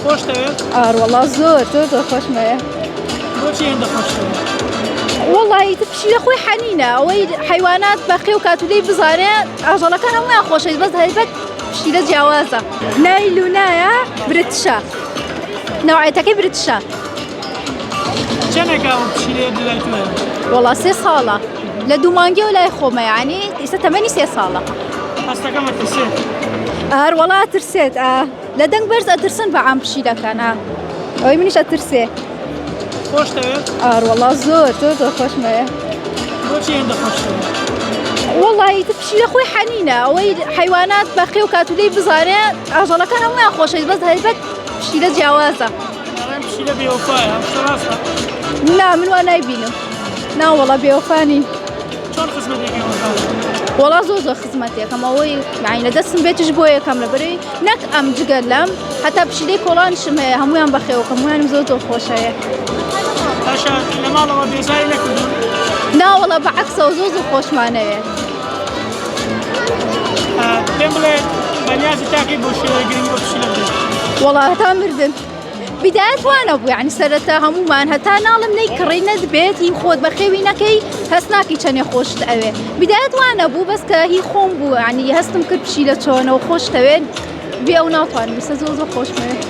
خۆشتەوێت؟ ئاروەڵا زۆر زۆر زۆر خۆشمەوێ. بۆچی هێندە خۆشتەوێت؟ وەڵی ئیتر پشیلە خۆی حەنینە ئەوەی حەیوانات بەخێو کات و لێی بزانێ ئاژەڵەکان هەموویان خۆشەویست بەس هەیبەت پشیلە جیاوازە. ناوی لونایە برتشە نەوعێتەکەی برتشە. چەندێکە ئەو پشیلەیە لای تۆیە؟ وەڵا سێ ساڵە لە دوو مانگیەوە لای خۆمە یعنی ئیستا تەمەنی سێ ساڵە. هەستەکەم ئەترسێت. ئار وەڵا ئەترسێت ئا لە دەنگ بەرز ئەترسن بە عام پشیلەکان ئا ئەوەی منیش ئەترسێ. خۆشتەوێت؟ ئار وەڵا زۆر زۆر زۆر خۆشمەوێ. بۆچی هێندە خۆشتەوێت؟ وەڵی ئیتر پشیلە خۆی حەنینە ئەوەی حەیوانات بەخێو کات و لێی بزانێ ئاژەڵەکان هەموویان خۆشەویست بەس هەیبەت پشیلە جیاوازە. ئەڵێن پشیلە بێوەفایە ئەم شتە ڕاستە؟ نا من وا نایبینم نا وەڵا بێوەفا نین. چۆن خزمەتێکی ڕۆژانە؟ وەڵا زۆر زۆر خزمەتێکەم ئەوەی یعنی لە دەستم بێتیش بۆ یەکەم لەبەرەی نەک ئەم جگە لەم هەتا پشیلەی کۆڵانیشم هەیە هەموویان بەخێوەکەم هەموویانم زۆر زۆر خۆشەوێ. باشە لە ماڵەوە بێزاری نەکردوون؟ نا وەڵا بە عەکسەوە زۆر زۆر خۆشمانەوێ. پێم بڵێ بەنیازی تاکەی بۆ شێوەی گرنگی بە پشیلە بدەیت؟ وەڵا هەتا مردن. بدایەت وانە بوو یعنی سەرەتا هەموومان هەتا ناڵم نەیکڕی نەدبێت هی خۆت بەخێوی نەکەی هەست ناکەی چەنێ خۆشت ئەوێ بدایەت وانە بوو بەس کە هی خۆم بوو یعنی هەستم کرد پشیلە چۆنە و خۆشتەوێت بێ ئەو ناتوانم ئێستا زۆر زۆر خۆشمەوێت.